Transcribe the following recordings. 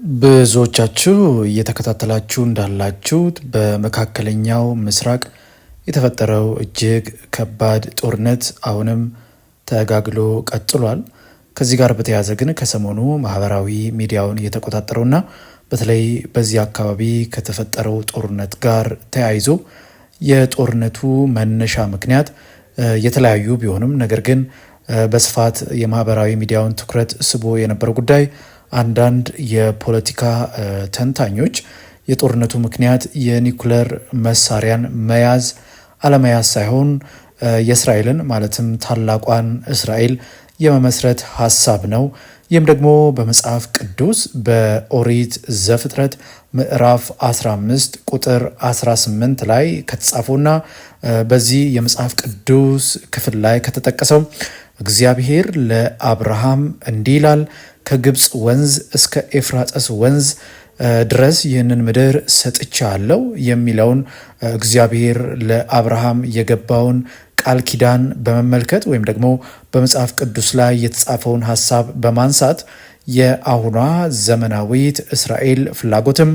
ብዙዎቻችሁ እየተከታተላችሁ እንዳላችሁት በመካከለኛው ምስራቅ የተፈጠረው እጅግ ከባድ ጦርነት አሁንም ተጋግሎ ቀጥሏል። ከዚህ ጋር በተያያዘ ግን ከሰሞኑ ማህበራዊ ሚዲያውን እየተቆጣጠረውና በተለይ በዚህ አካባቢ ከተፈጠረው ጦርነት ጋር ተያይዞ የጦርነቱ መነሻ ምክንያት የተለያዩ ቢሆንም ነገር ግን በስፋት የማህበራዊ ሚዲያውን ትኩረት ስቦ የነበረው ጉዳይ አንዳንድ የፖለቲካ ተንታኞች የጦርነቱ ምክንያት የኒኩለር መሳሪያን መያዝ አለመያዝ ሳይሆን የእስራኤልን ማለትም ታላቋን እስራኤል የመመስረት ሀሳብ ነው። ይህም ደግሞ በመጽሐፍ ቅዱስ በኦሪት ዘፍጥረት ምዕራፍ 15 ቁጥር 18 ላይ ከተጻፈውና በዚህ የመጽሐፍ ቅዱስ ክፍል ላይ ከተጠቀሰው እግዚአብሔር ለአብርሃም እንዲህ ይላል፣ ከግብፅ ወንዝ እስከ ኤፍራጥስ ወንዝ ድረስ ይህንን ምድር ሰጥቻለሁ የሚለውን እግዚአብሔር ለአብርሃም የገባውን ቃል ኪዳን በመመልከት ወይም ደግሞ በመጽሐፍ ቅዱስ ላይ የተጻፈውን ሀሳብ በማንሳት የአሁኗ ዘመናዊት እስራኤል ፍላጎትም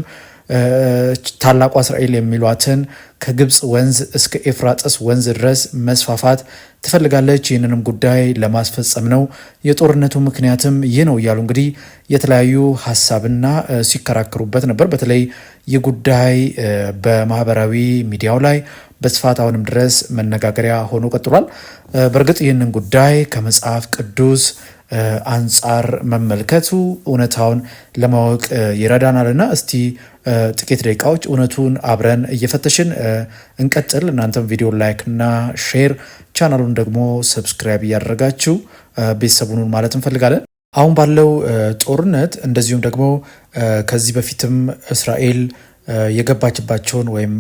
ታላቋ እስራኤል የሚሏትን ከግብፅ ወንዝ እስከ ኤፍራጥስ ወንዝ ድረስ መስፋፋት ትፈልጋለች። ይህንንም ጉዳይ ለማስፈጸም ነው የጦርነቱ ምክንያትም ይህ ነው እያሉ እንግዲህ የተለያዩ ሀሳብና ሲከራከሩበት ነበር። በተለይ ይህ ጉዳይ በማህበራዊ ሚዲያው ላይ በስፋት አሁንም ድረስ መነጋገሪያ ሆኖ ቀጥሏል። በእርግጥ ይህንን ጉዳይ ከመጽሐፍ ቅዱስ አንጻር መመልከቱ እውነታውን ለማወቅ ይረዳናልና እስቲ ጥቂት ደቂቃዎች እውነቱን አብረን እየፈተሽን እንቀጥል። እናንተም ቪዲዮ like እና share፣ ቻናሉን ደግሞ subscribe እያደረጋችሁ ቤተሰቡን ማለት እንፈልጋለን። አሁን ባለው ጦርነት እንደዚሁም ደግሞ ከዚህ በፊትም እስራኤል የገባችባቸውን ወይም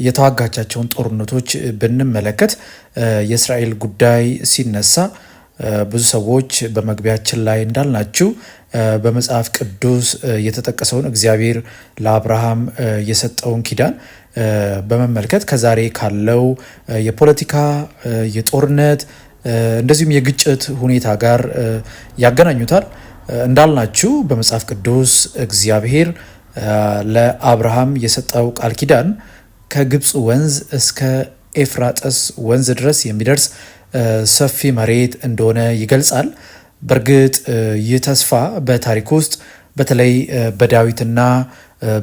የተዋጋቻቸውን ጦርነቶች ብንመለከት የእስራኤል ጉዳይ ሲነሳ ብዙ ሰዎች በመግቢያችን ላይ እንዳልናችሁ በመጽሐፍ ቅዱስ የተጠቀሰውን እግዚአብሔር ለአብርሃም የሰጠውን ኪዳን በመመልከት ከዛሬ ካለው የፖለቲካ የጦርነት እንደዚሁም የግጭት ሁኔታ ጋር ያገናኙታል። እንዳልናችሁ በመጽሐፍ ቅዱስ እግዚአብሔር ለአብርሃም የሰጠው ቃል ኪዳን ከግብፅ ወንዝ እስከ ኤፍራጥስ ወንዝ ድረስ የሚደርስ ሰፊ መሬት እንደሆነ ይገልጻል። በእርግጥ ይህ ተስፋ በታሪክ ውስጥ በተለይ በዳዊትና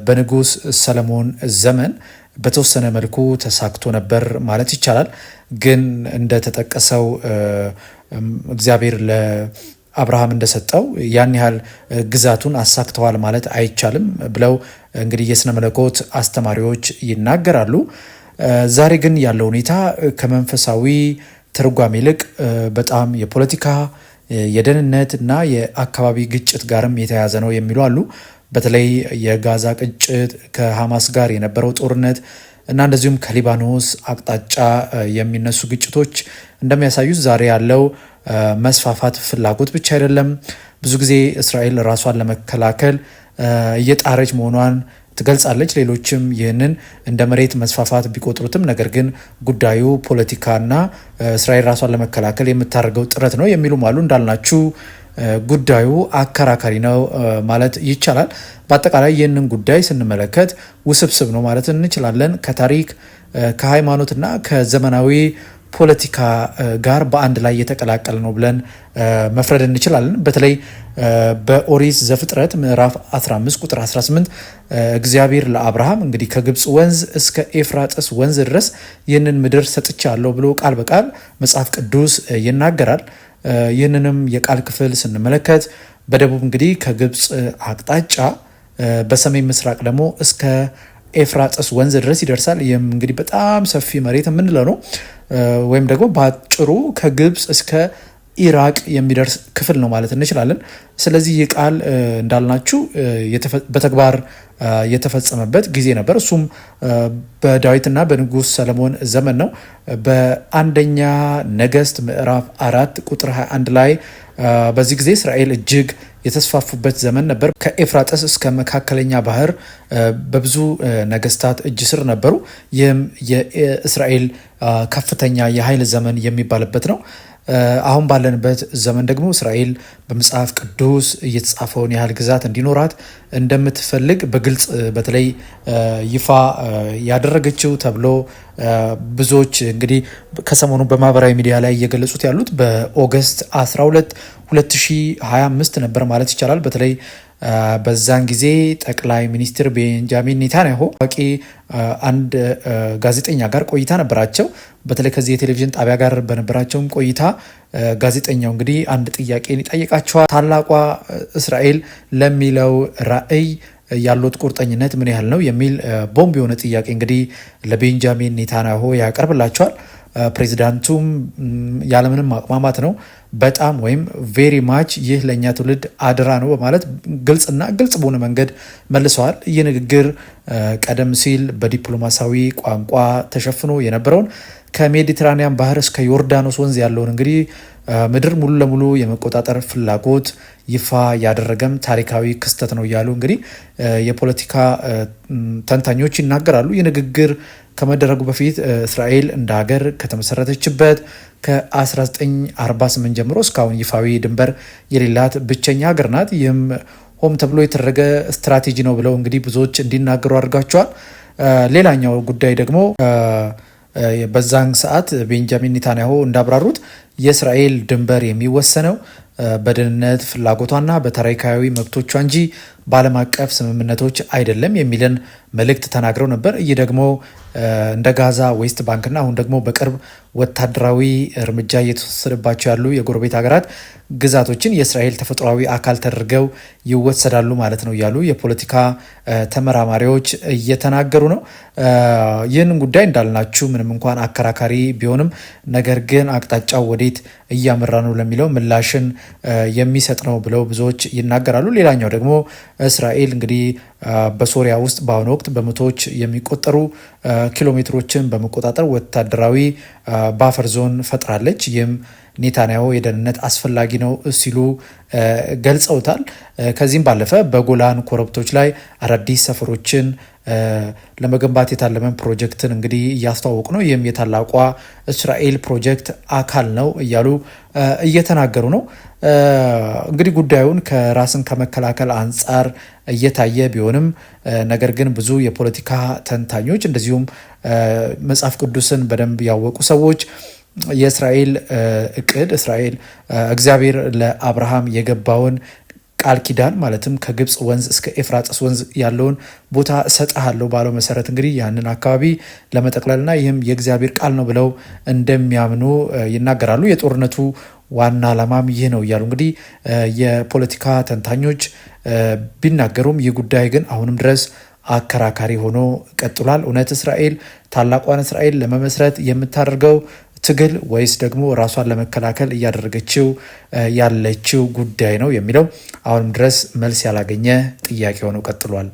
በንጉስ ሰለሞን ዘመን በተወሰነ መልኩ ተሳክቶ ነበር ማለት ይቻላል። ግን እንደተጠቀሰው እግዚአብሔር ለአብርሃም እንደሰጠው ያን ያህል ግዛቱን አሳክተዋል ማለት አይቻልም ብለው እንግዲህ የስነ መለኮት አስተማሪዎች ይናገራሉ። ዛሬ ግን ያለው ሁኔታ ከመንፈሳዊ ትርጓሜ ይልቅ በጣም የፖለቲካ፣ የደህንነት እና የአካባቢ ግጭት ጋርም የተያያዘ ነው የሚሉ አሉ። በተለይ የጋዛ ግጭት፣ ከሐማስ ጋር የነበረው ጦርነት እና እንደዚሁም ከሊባኖስ አቅጣጫ የሚነሱ ግጭቶች እንደሚያሳዩት ዛሬ ያለው መስፋፋት ፍላጎት ብቻ አይደለም። ብዙ ጊዜ እስራኤል ራሷን ለመከላከል እየጣረች መሆኗን ትገልጻለች። ሌሎችም ይህንን እንደ መሬት መስፋፋት ቢቆጥሩትም ነገር ግን ጉዳዩ ፖለቲካና እስራኤል ራሷን ለመከላከል የምታደርገው ጥረት ነው የሚሉም አሉ። እንዳልናችሁ ጉዳዩ አከራካሪ ነው ማለት ይቻላል። በአጠቃላይ ይህንን ጉዳይ ስንመለከት ውስብስብ ነው ማለት እንችላለን። ከታሪክ፣ ከሃይማኖትና ከዘመናዊ ፖለቲካ ጋር በአንድ ላይ የተቀላቀለ ነው ብለን መፍረድ እንችላለን። በተለይ በኦሪት ዘፍጥረት ምዕራፍ 15 ቁጥር 18 እግዚአብሔር ለአብርሃም እንግዲህ ከግብፅ ወንዝ እስከ ኤፍራጥስ ወንዝ ድረስ ይህንን ምድር ሰጥቻለሁ ብሎ ቃል በቃል መጽሐፍ ቅዱስ ይናገራል። ይህንንም የቃል ክፍል ስንመለከት በደቡብ እንግዲህ ከግብፅ አቅጣጫ በሰሜን ምስራቅ ደግሞ እስከ ኤፍራጥስ ወንዝ ድረስ ይደርሳል። ይህም እንግዲህ በጣም ሰፊ መሬት የምንለው ነው። ወይም ደግሞ በአጭሩ ከግብፅ እስከ ኢራቅ የሚደርስ ክፍል ነው ማለት እንችላለን። ስለዚህ ይህ ቃል እንዳልናችሁ በተግባር የተፈጸመበት ጊዜ ነበር። እሱም በዳዊትና በንጉሥ ሰለሞን ዘመን ነው። በአንደኛ ነገሥት ምዕራፍ 4 ቁጥር 21 ላይ በዚህ ጊዜ እስራኤል እጅግ የተስፋፉበት ዘመን ነበር። ከኤፍራጥስ እስከ መካከለኛ ባህር በብዙ ነገስታት እጅ ስር ነበሩ። ይህም የእስራኤል ከፍተኛ የኃይል ዘመን የሚባልበት ነው። አሁን ባለንበት ዘመን ደግሞ እስራኤል በመጽሐፍ ቅዱስ እየተጻፈውን ያህል ግዛት እንዲኖራት እንደምትፈልግ በግልጽ በተለይ ይፋ ያደረገችው ተብሎ ብዙዎች እንግዲህ ከሰሞኑ በማህበራዊ ሚዲያ ላይ እየገለጹት ያሉት በ August 12 2025 ነበር ማለት ይቻላል። በተለይ በዛን ጊዜ ጠቅላይ ሚኒስትር ቤንጃሚን ኔታንያሁ ታዋቂ አንድ ጋዜጠኛ ጋር ቆይታ ነበራቸው። በተለይ ከዚህ የቴሌቪዥን ጣቢያ ጋር በነበራቸውም ቆይታ ጋዜጠኛው እንግዲህ አንድ ጥያቄን ይጠይቃቸዋል። ታላቋ እስራኤል ለሚለው ራዕይ ያሉት ቁርጠኝነት ምን ያህል ነው የሚል ቦምብ የሆነ ጥያቄ እንግዲህ ለቤንጃሚን ኔታንያሁ ያቀርብላቸዋል። ፕሬዚዳንቱም ያለምንም ማቅማማት ነው በጣም ወይም very much ይህ ለእኛ ትውልድ አደራ ነው በማለት ግልጽና ግልጽ በሆነ መንገድ መልሰዋል። ይህ ንግግር ቀደም ሲል በዲፕሎማሲያዊ ቋንቋ ተሸፍኖ የነበረውን ከሜዲትራኒያን ባህር እስከ ዮርዳኖስ ወንዝ ያለውን እንግዲህ ምድር ሙሉ ለሙሉ የመቆጣጠር ፍላጎት ይፋ ያደረገም ታሪካዊ ክስተት ነው እያሉ እንግዲህ የፖለቲካ ተንታኞች ይናገራሉ። ይህ ንግግር ከመደረጉ በፊት እስራኤል እንደ ሀገር ከተመሰረተችበት ከ1948 ጀምሮ እስካሁን ይፋዊ ድንበር የሌላት ብቸኛ ሀገር ናት። ይህም ሆም ተብሎ የተደረገ ስትራቴጂ ነው ብለው እንግዲህ ብዙዎች እንዲናገሩ አድርጋቸዋል። ሌላኛው ጉዳይ ደግሞ በዛን ሰዓት ቤንጃሚን ኔታንያሁ እንዳብራሩት የእስራኤል ድንበር የሚወሰነው በደህንነት ፍላጎቷና በታሪካዊ መብቶቿ እንጂ በዓለም አቀፍ ስምምነቶች አይደለም የሚልን መልእክት ተናግረው ነበር። ይህ ደግሞ እንደ ጋዛ፣ ዌስት ባንክና አሁን ደግሞ በቅርብ ወታደራዊ እርምጃ እየተወሰደባቸው ያሉ የጎረቤት ሀገራት ግዛቶችን የእስራኤል ተፈጥሯዊ አካል ተደርገው ይወሰዳሉ ማለት ነው እያሉ የፖለቲካ ተመራማሪዎች እየተናገሩ ነው። ይህንን ጉዳይ እንዳልናችሁ ምንም እንኳን አከራካሪ ቢሆንም ነገር ግን አቅጣጫው ወዴት እያመራ ነው ለሚለው ምላሽን የሚሰጥ ነው ብለው ብዙዎች ይናገራሉ። ሌላኛው ደግሞ እስራኤል እንግዲህ በሶሪያ ውስጥ በአሁኑ ወቅት በመቶዎች የሚቆጠሩ ኪሎ ሜትሮችን በመቆጣጠር ወታደራዊ buffer zone ፈጥራለች። ይህም ኔታንያሁ የደህንነት አስፈላጊ ነው ሲሉ ገልጸውታል። ከዚህም ባለፈ በጎላን ኮረብቶች ላይ አዳዲስ ሰፈሮችን ለመገንባት የታለመን ፕሮጀክትን እንግዲህ እያስተዋወቁ ነው። ይህም የታላቋ እስራኤል ፕሮጀክት አካል ነው እያሉ እየተናገሩ ነው። እንግዲህ ጉዳዩን ከራስን ከመከላከል አንጻር እየታየ ቢሆንም ነገር ግን ብዙ የፖለቲካ ተንታኞች እንደዚሁም መጽሐፍ ቅዱስን በደንብ ያወቁ ሰዎች የእስራኤል እቅድ እስራኤል እግዚአብሔር ለአብርሃም የገባውን ቃል ኪዳን ማለትም ከግብፅ ወንዝ እስከ ኤፍራጥስ ወንዝ ያለውን ቦታ እሰጥሃለሁ ባለው መሰረት እንግዲህ ያንን አካባቢ ለመጠቅለልና ይህም የእግዚአብሔር ቃል ነው ብለው እንደሚያምኑ ይናገራሉ። የጦርነቱ ዋና ዓላማም ይህ ነው እያሉ እንግዲህ የፖለቲካ ተንታኞች ቢናገሩም ይህ ጉዳይ ግን አሁንም ድረስ አከራካሪ ሆኖ ቀጥሏል። እውነት እስራኤል ታላቋን እስራኤል ለመመስረት የምታደርገው ትግል ወይስ ደግሞ ራሷን ለመከላከል እያደረገችው ያለችው ጉዳይ ነው የሚለው አሁንም ድረስ መልስ ያላገኘ ጥያቄ ሆኖ ቀጥሏል።